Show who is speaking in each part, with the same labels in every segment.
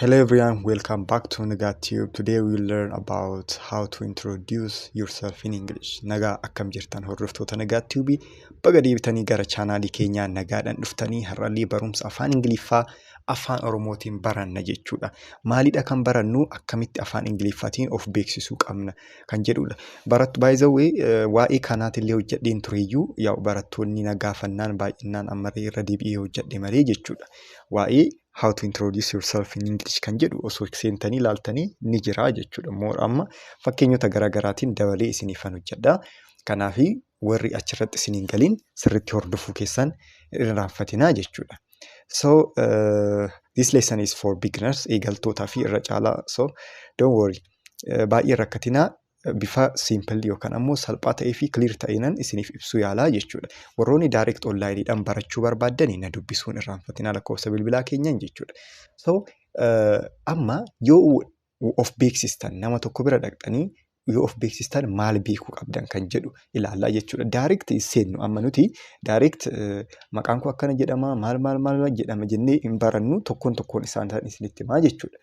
Speaker 1: Hello everyone, welcome back to Nagaa Tube. Today we will learn about how to introduce yourself in English. Nagaa, akkam jirtan hordoftoota Nagaa Tube? Baga deebitanii gara chaanaalii keenyaa nagaadhaan dhuftanii, har'allee barumsa afaan Ingiliffaa afaan Oromootiin baranna jechuudha. Maalidha kan barannu? Akkamitti afaan Ingiliffaatiin of beeksisuu qabna kan jedhudha. Barattu, by the way, waa'ee kanaatillee hojjedheen tureyyuu, yaa barattoonni na gaafannaan baay'inaan ammallee irra deebi'ee hojjedhe malee jechuudha. Waa'ee how to introduce yourself in English kan jedhu osoo seentanii ilaaltanii ni jira jechuudha. More amma fakkeenyota garaagaraatiin dabalee isiniifan hojjedha. Kanaafi warri achirratti isiniin galiin sirriitti hordofuu keessan irraanfatinaa jechuudha. So this lesson is for beginners, eegaltootaa fi irra caalaa, so don't worry. Baay'ee rakkatinaa, bifa simple yookaan ammoo salphaa ta'ee fi clear ta'eenan isiniif ibsuu yaalaa jechuudha. Warroonni direct onlineidhaan barachuu barbaaddani na dubbisuun irraanfatinaa lakkoofsa bilbilaa keenyan jechuudha. So amma yoo of beeksistan, nama tokko bira dhaqxanii yoo of beeksistan maal beekuu qabdan kan jedhu ilaallaa jechuudha. Direct seennu, amma nuti direct maqaan koo akkana jedhama, maal maal maal jedhama jennee hin barannu, tokkoon tokkoon isaan isinitti himaa jechuudha.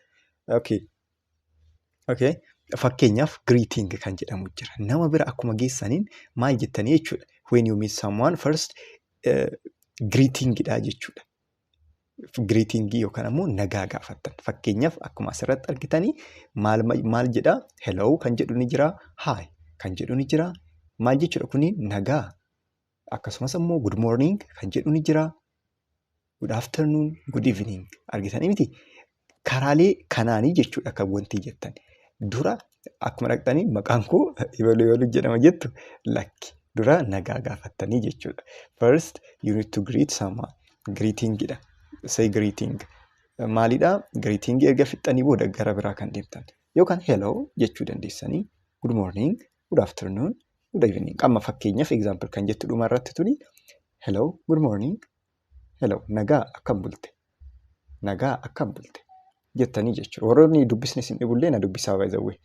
Speaker 1: Okay. Fakkeenyaaf greeting kan jedhamu jira. Nama bira akkuma geessaniin maal jettanii jechuudha. When you meet someone first, greetingidha jechuudha. Greetingii yookaan ammoo nagaa gaafattan. Fakkeenyaaf akkuma asirratti argitanii maal maal jedhaa? Hello kan jedhu ni jira. Hi kan jedhu ni jira. Maal jechuudha kuni? Nagaa. Akkasumas ammoo good morning kan jedhu ni jira. Good afternoon, good evening. Argitanii miti? Karaalee kanaanii jechuudha kan wanti jettan. Dura akkuma dhaqxanii maqaan koo ebaluu ebaluu jedhama jettu? Lakki. Dura nagaa gaafattanii jechuudha. First you need to greet someone. Greetingidha. Say greeting. Maalidhaa? Greetingii erga fixxanii booda gara biraa kan deemtan. Yookaan hello jechuu dandeessanii, good morning, good afternoon, good evening. Amma fakkeenyaaf example kan jettu dhuma irratti tuni hello, good morning, hello, nagaa, akkam bulte? Nagaa, akkam bulte? Jettanii jechuudha. Warroonni dubbisni isin dhibullee na dubbisaa, by the way.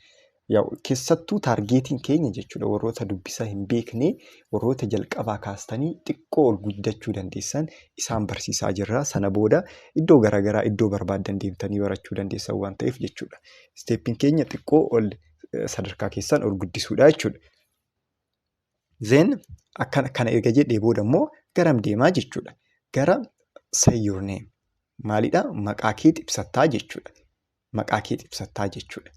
Speaker 1: Keessattuu targetiin keenya jechuudha warroota dubbisa hin beekne, warroota jalqabaa kaastanii xiqqoo ol guddachuu dandeessan isaan barsiisaa jirra. Sana booda iddoo garaagaraa iddoo barbaaddan deemtanii barachuu dandeessan waan ta'eef jechuudha. Stepiin keenya xiqqoo ol sadarkaa keessan ol guddisuudha jechuudha. Then akkana kana erga jedhee booda immoo garam deemaa jechuudha? Gara say your name. Maalidhaa? Maqaa kee ibsattaa jechuudha. Maqaa kee ibsattaa jechuudha.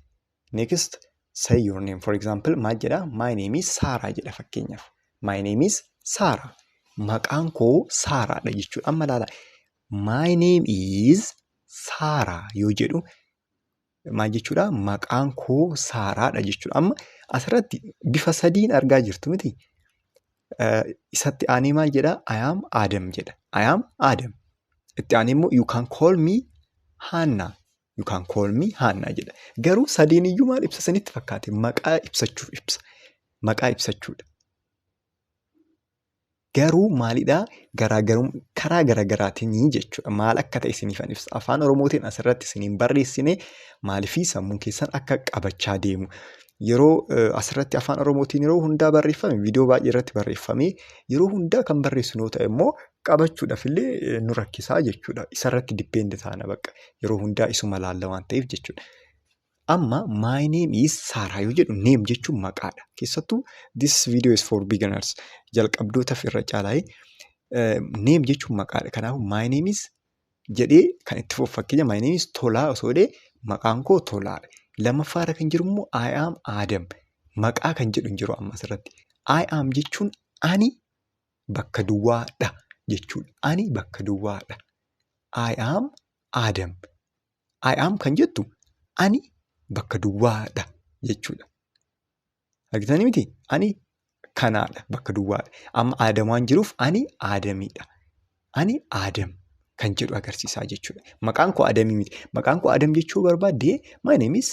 Speaker 1: Next, say your name. For example, maal jedhaa? My name is Saaraa jedha fakkeenyaaf. My name is Saaraa. Maqaan koo Saaraadha jechuudha. Amma ilaala. My name is Saaraa yoo jedhu maal jechuudha? Maqaan koo Saaraadha jechuudha. Amma asirratti bifa sadiin argaa jirtu miti? Isatti aanee maal jedhaa? I am Adam jedha. I am Adam. Itti aanee immoo you can call me Hannah. You can call me Hannah jedha. Garuu sadeen iyyuu maal ibsa sanitti fakkaate? Maqaa ibsachuuf ibsa. Maqaa ibsachuudha. Garuu maalidhaa? Karaa garaagaraatiin jechuudha. Maal akka ta'e isiniifan ibsa. Afaan Oromootiin asirratti isiniin barreessine, maaliifii sammuun keessan akka qabachaa deemu. Yeroo asirratti afaan Oromootiin yeroo hundaa barreeffame, viidiyoo baay'ee irratti barreeffamee yeroo hundaa kan barreessinu yoo ta'e immoo qabachuudhaaf illee nu rakkisaa jechuudha. Isarratti depend taana bakka yeroo hundaa isuma laalla waan ta'eef jechuudha. Amma my name is Saaraa yoo jedhu, name jechuun maqaadha. Keessattuu this video is for beginners. Jalqabdootaaf irra caalaa name jechuun maqaadha. Kanaafuu my name is jedhee kan itti fufu, fakkeenya my name is Tolaa osoo jedhee, maqaan koo Tolaadha. Lammaffaarra kan jiru immoo I am Adam. Maqaa kan jedhu hin jiru amma asirratti. I am jechuun ani bakka duwwaadha jechuudha. Ani bakka duwwaadha. I am Adam. I am kan jettu ani bakka duwwaadha jechuudha. Argitanii miti? Ani kanaadha, bakka duwwaadha. Amma Adam waan jiruuf ani Adamidha. Ani Adam kan jedhu agarsiisaa jechuudha. Maqaan koo Adamii miti. Maqaan koo Adam jechuu barbaadde my name is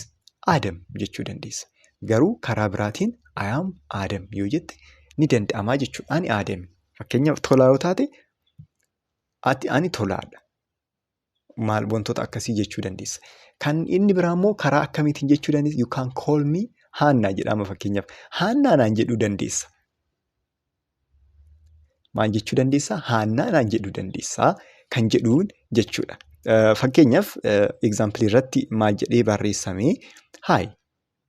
Speaker 1: Adam jechuu dandeessa. Garuu karaa biraatiin I am Adam yoo jette ni danda'amaa jechuudha. Ani Adami. Fakkeenyaaf Tolaa yoo taate, ati ani Tolaadha. Maal wantoota akkasii jechuu dandeessa. Kan inni biraa immoo karaa akkamiitiin jechuu dandeessa? You can call me Haannaa jedhama fakkeenyaaf. Haannaa naan jedhuu dandeessa. Maal jechuu dandeessaa? Haannaa naan jedhuu dandeessaa kan jedhuun jechuudha. Fakkeenyaaf, example irratti maal jedhee barreessame? "Hi,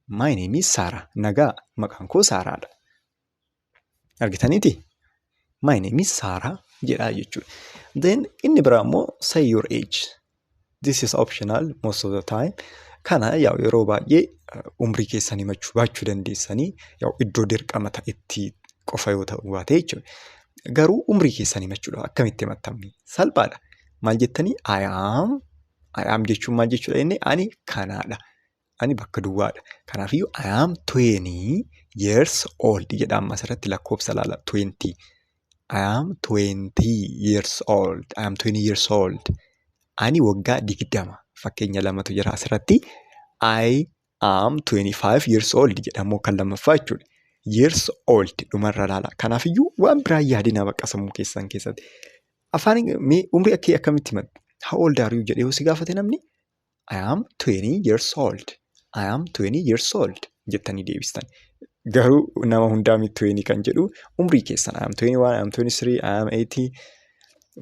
Speaker 1: my name is Sarah." Nagaa, maqaan koo Saaraadha. Argitaniiti? "My name is Sarah" jedhaa jechuudha. Then inni biraa immoo say your age. This is optional most of the time. Kana yaa yeroo baay'ee umrii keessan himachuu baachuu dandeessanii, yaa iddoo dirqama ta'etti qofa yoo ta'u baate jechuudha. Garuu umrii keessan himachuudha akkamitti himattamni? Salphaadha. Maal jettanii? "I am." "I am" jechuun maal jechuudha inni? Ani kanaadha. Ani bakka duwwaadha. Kanaafiyyuu "I am 20 years old" jedha. Amma asirratti lakkoofsa ilaala, 20. I am 20 years old. I am 20 years old. Ani waggaa 20. Fakkeenya lamatu jira asirratti. "I am 25 years old" jedhamoo kan lammaffaa jechuudha. "Years old" dhumarra ilaala. Kanaafiyyuu waan biraa yaadina bakka sammuu keessan keessatti. Afaan mee umrii akkee akkamitti himattu? "How old are you?" jedhee yoo si gaafate namni, "I am 20 years old. I am 20 years old" jettanii deebistan. Garuu nama hundaa miti 20 kan jedhu. Umrii keessan, I am 21, I am 23, I am 80,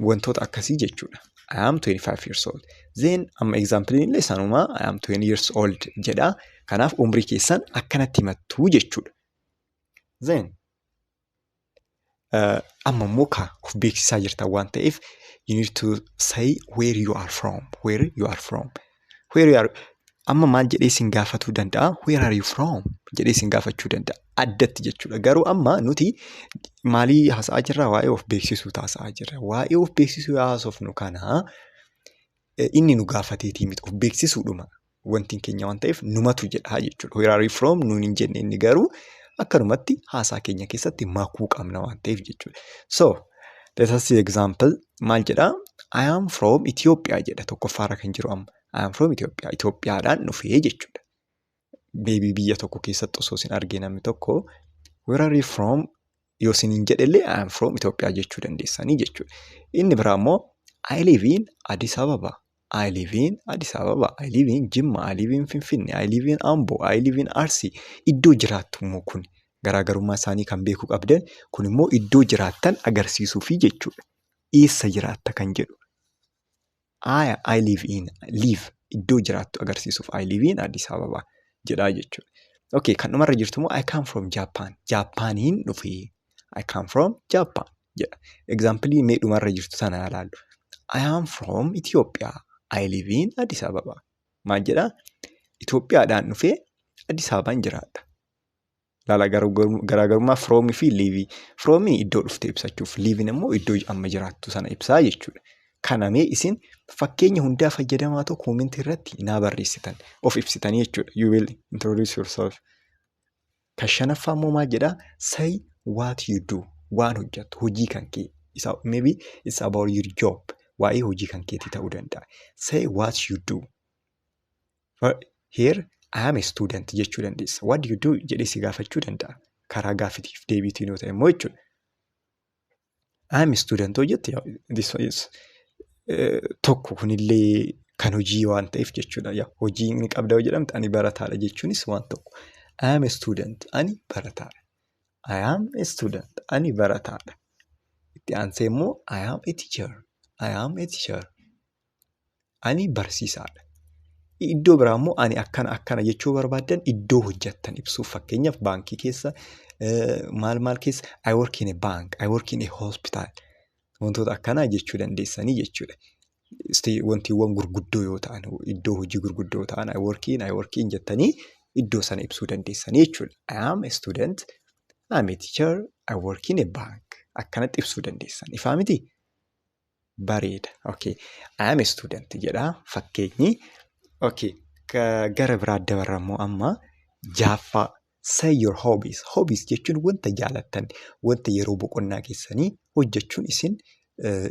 Speaker 1: wantoota akkasii jechuudha. I am 25 years old. Then amma example illee sanumaa, "I am 20 years old" jedha. Kanaaf umrii keessan akkanatti himattuu jechuudha. Then amma immoo ka of beeksisaa jirtan waan ta'eef, you need to say where you are from. Where you are from. Where you are. Amma maal jedhee isin gaafatuu danda'a? "Where are you from?" jedhee isin gaafachuu danda'a. Addatti jechuudha. Garuu amma nuti maalii haasa'aa jirraa? Waa'ee of beeksisuu haasa'aa jirra. Waa'ee of beeksisuu haasofnu kana inni nu gaafateetii miti, of beeksisuudhuma wanti keenya waan ta'eef numatu jedhaa jechuudha. "Where are you from?" nuun hin jenne inni, garuu akkanumatti haasaa keenya keessatti makuu qabna waan ta'eef jechuudha. So let us see example. Maal jedhaa? "I am from Ethiopia" jedha tokkoffaarra kan jiru amma. I am from Ethiopia. Itoophiyaadhaan dhufee jechuudha. Maybe biyya tokko keessatti osoo isin argee namni tokko "Where are you from?" yoo isiniin jedhellee, "I am from Ethiopia" jechuu dandeessanii jechuudha. Inni biraa immoo "I live in Addis Ababa. I live in Addis Ababa. I live in Jimma. I live in Finfinnee. I live in Ambo. I live in Arsi." Iddoo jiraattu immoo kun garaagarummaa isaanii kan beekuu qabdan, kun immoo iddoo jiraattan agarsiisuufi jechuudha. Eessa jiraatta kan jedhu. I live in, live, iddoo jiraattu agarsiisuuf "I live in Addis Ababa" jedhaa jechuudha. Okay, kan dhumarra jirtu immoo "I come from Japan." Japaaniin dhufee. I come from Japan jedha. Example mee dhumarra jirtu sana ilaallu. I am from Ethiopia. I live in Addis Ababa. Maal jedhaa? Itoophiyaadhaan dhufee Addis Ababaan jiraadha. Laala garaagarummaa from fi live. From iddoo dhufte ibsachuuf, live immoo iddoo amma jiraattu sana ibsaa jechuudha. Kana mee isin fakkeenya hundaa fayyadamaa ta'u comment irratti naa barreessitan, of ibsitanii jechuudha. You will introduce yourself. Kan shanaffaa immoo maal jedhaa? Say what you do. Waan hojjettu, hojii kan kee. Isa maybe it's about your job. Waa'ee hojii kan keetii ta'uu danda'a. Say what you do. Here, "I am a student" jechuu dandeessa. "What do you do?" jedhee si gaafachuu danda'a. Karaa gaafitiif deebiitiin yoo ta'e immoo jechuudha. "I am a student" yoo jette, this is tokko, kunillee kan hojii waan ta'eef jechuudha. Hojii inni qabda yoo jedhamte, ani barataadha jechuunis waan tokko. I am a student. Ani barataadha. I am a student. Ani barataadha. Itti aansee immoo I am a teacher. I am a teacher. Ani barsiisaadha. Iddoo biraa immoo ani akkana akkana jechuu barbaaddan, iddoo hojjettan ibsuuf, fakkeenyaaf baankii keessa, maal maal keessa, I work in a bank, I work in a hospital, wantoota akkanaa jechuu dandeessanii jechuudha. Wantiiwwan gurguddoo yoo ta'an, iddoo hojii gurguddoo ta'an, I work in jettanii iddoo sana ibsuu dandeessanii jechuudha. I am a student, I am a teacher, I work in a bank. Akkanatti ibsuu dandeessan. Ifaa miti? Bareeda. Okay. "I am a student" jedha fakkeenyi. Okay. Gara biraa dabarra immoo amma jaaffaa. Say your hobbies. Hobbies jechuun wanta jaalattan, wanta yeroo boqonnaa keessanii hojjechuun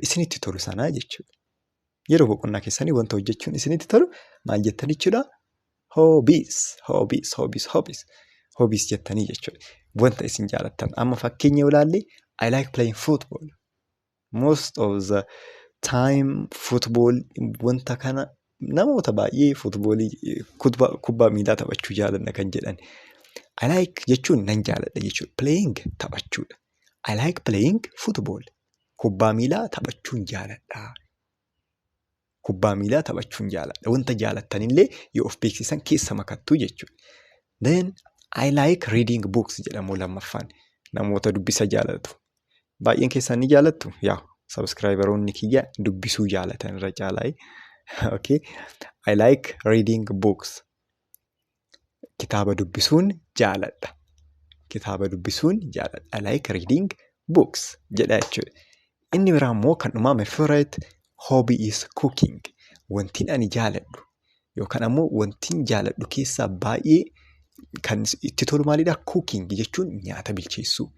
Speaker 1: isinitti tolu sanaa jechuudha. Yeroo boqonnaa keessanii wanta hojjechuun isinitti tolu maal jettan jechuudha? Hobbies, hobbies, hobbies, hobbies. Hobbies jettanii jechuudha. Wanta isin jaalattan. Amma fakkeenya yoo ilaalle, I like playing football. Most of the time football, wanta kana namoota baay'ee footballii, kubbaa miilaa taphachuu jaalanna kan jedhan. I like jechuun nan jaaladha jechuudha. Playing taphachuudha. I like playing football. Kubbaa miilaa taphachuun jaaladha. Kubbaa miilaa taphachuun jaaladha. Wanta jaalattanillee yoo of beeksisan keessa makattuu jechuudha. Then "I like reading books" jedhamu lammaffaan namoota dubbisa jaalatu. Baay'een keessan ni jaalattu? Yaa, subscriberoonni kiyya dubbisuu jaalatan irra caalaa. Okay. I like reading books. Kitaaba dubbisuun jaaladha. Kitaaba dubbisuun jaaladha. "I like reading books" jedha jechuudha. Inni biraa immoo kan dhumaa, "My favorite hobby is cooking." Wantiin ani jaaladhu yookaan ammoo wantiin jaaladhu keessaa baay'ee kan itti tolu maalidhaa? Cooking jechuun nyaata bilcheessuu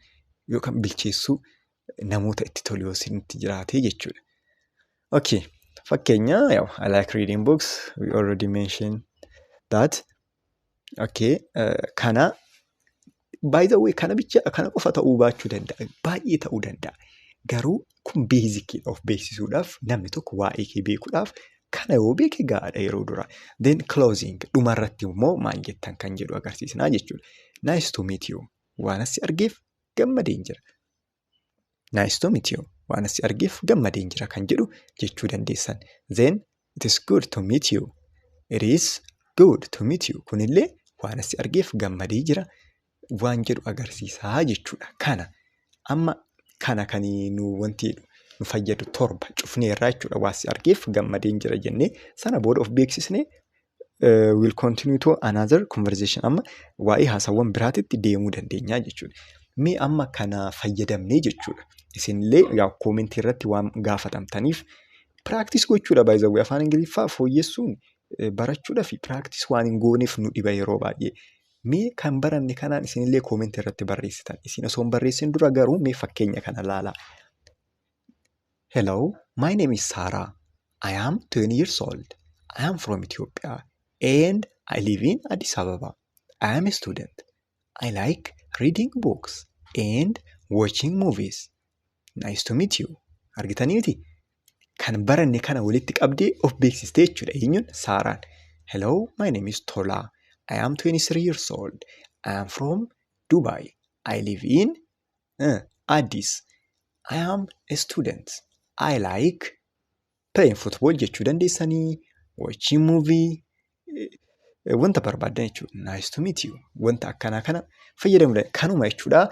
Speaker 1: yookaan bilcheessuu namoota itti tolu yoo isinitti jiraate jechuudha. Okay. Fakkeenya, I like reading books. We already mentioned that. Okay. Kana by the way, kana bicha kana qofa ta'uu baachuu danda'a. Baay'ee ta'uu danda'a. Garuu kun basiciidha, of beeksisuudhaaf, namni tokko waa'ee kee beekuudhaaf kana yoo beeke gahaadha yeroo dura. Then closing, dhumarratti immoo maal jettan kan jedhu agarsiisnaa jechuudha. Nice to meet you. Waan asi argeef gammadeen jira. Nice to meet you. Waan asi argeef gammadeen jira kan jedhu jechuu dandeessan. Then it is good to meet you. It is good to meet you. Kunillee waan asi argeef gammadee jira waan jedhu agarsiisaa jechuudha. Kana amma kana kan nu wanti nu fayyadu torba cufneerraa jechuudha. Waan si argeef gammadeen jira jennee sana booda of beeksisnee, we'll continue to another conversation. Amma waa'ee haasawwan biraatitti deemuu dandeenya jechuudha. Mee amma kana fayyadamnee jechuudha. Isinillee yaa commentii irratti waan gaafatamtaniif practice gochuudha. Baay'ee afaan Ingiliffaa fooyyessuun barachuudhaa fi practice waan hin gooneef nu dhiba yeroo baay'ee. Mee kan baranne kanaan isinillee commentii irratti barreessitan. Isin osoo hin barreessin dura garuu mee fakkeenya kana laalaa. Hello, my name is Sarah. I am 20 years old. I am from Ethiopia and I live in Addis Ababa. I am a student. I like reading books and watching movies. Nice to meet you. Argitanii miti? Kan baranne kana walitti qabdee of beeksistee jechuudha. Eenyuun? Saaraan. Hello, my name is Tola. I am 23 years old. I am from Dubai. I live in Addis. I am a student. I like playing football jechuu dandeessanii, watching movie, wanta barbaadan jechuudha. Nice to meet you. Wanta akkanaa kana fayyadamuu kanuma jechuudha.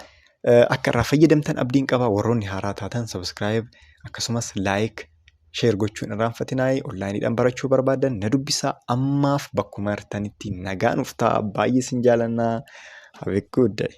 Speaker 1: Akka irraa fayyadamtan abdiin qaba. Warroonni haaraa taatan subscribe akkasumas like, share gochuun irraanfatinaa. Onlineiidhaan barachuu barbaadan na dubbisaa. Ammaaf bakkuma jirtanitti nagaa nuuf ta'a. Baay'ee isin jaalannaa. Have a good day.